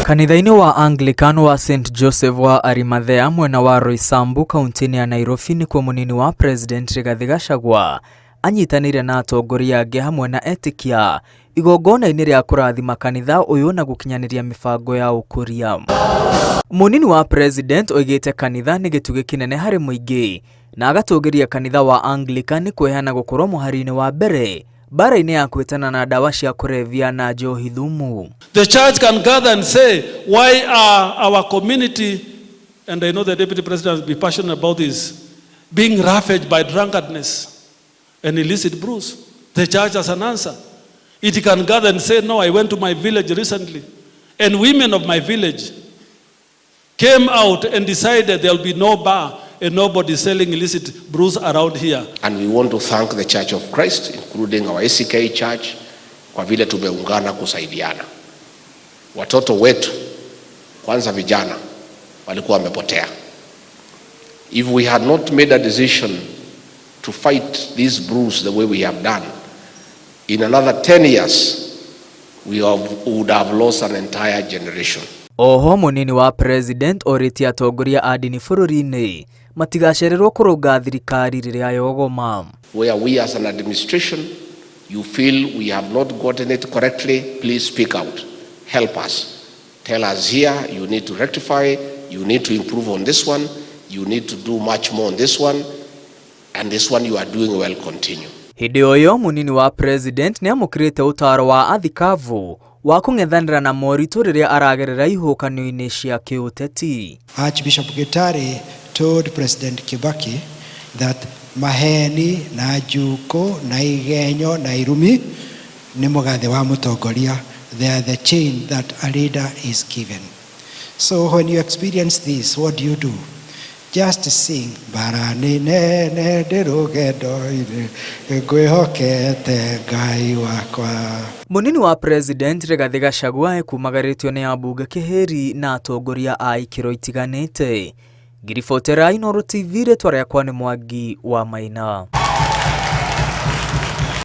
Kanitha-inĩ wa Anglican wa St Joseph wa Arimathea mwena wa Roysambu kaunti-inĩ ya Nairobi nĩkuo mũnini wa President Rigathi Gachagua anyitanĩire na atongoria angĩ hamwe na etĩkia igongona-inĩ rĩa kũrathima kanitha ũyũ na gũkinyanĩria mĩbango ya ũkũria. Mũnini wa President oigĩte kanitha nĩ gĩtugĩ kĩnene harĩ mũingĩ na agatũgĩria kanitha wa Anglican kwĩheana gũkorwo mũhari-inĩ wa mbere mbara-inĩ ya kwĩtana na ndawa cia kũrebia na njohi thumu. The church can gather and say, why are our community, and I know the deputy president will be passionate about this, being ravaged by drunkenness and illicit brews? The church has an answer. It can gather and say, no, I went to my village recently, and women of my village came out and decided there will be no bar and nobody selling illicit brews around here. And we want to thank the Church of Christ, including our ACK Church, kwa vile tumeungana kusaidiana. Watoto wetu kwanza vijana walikuwa wamepotea. If we had not made a decision to fight these brews the way we have done, in another 10 years we would have lost an entire generation. Oho mũnini wa President orĩtie atongoria a ndini bũrũri-inĩ matigacererwo kũrũnga thirikari rĩrĩa yogoma. Where we as an administration, you feel we have not gotten it correctly, please speak out. Help us. Tell us here you need to rectify, you need to improve on this one, you need to do much more on this one, and this one you are doing well, continue. Hĩndĩ o ĩyo mũnini wa President nĩamũkĩrĩte ũtaaro wa athikabu wa kũng'ethanĩra na moritũ rĩrĩa aragerera ihuhũkanio-inĩ cia kĩũteti. Archbishop Gitari told President Kibaki that maheni na njuko na igenyo na irumi nĩ mũgathe wa mũtongoria. They are the chain that a leader is given. So when you experience this, what do you do? Just sing bara nĩ nene ndĩ rũgendo-inĩ ngwĩhokete Ngai wakwa. Mũnini wa President Rigathi Gachagua ekumagarĩtio nĩ ambunge kĩhĩri na atongoria a ikĩro itiganĩte. Ngiribotera Inooro TV, rĩtwa rĩakwa nĩ Mwangi wa Maina.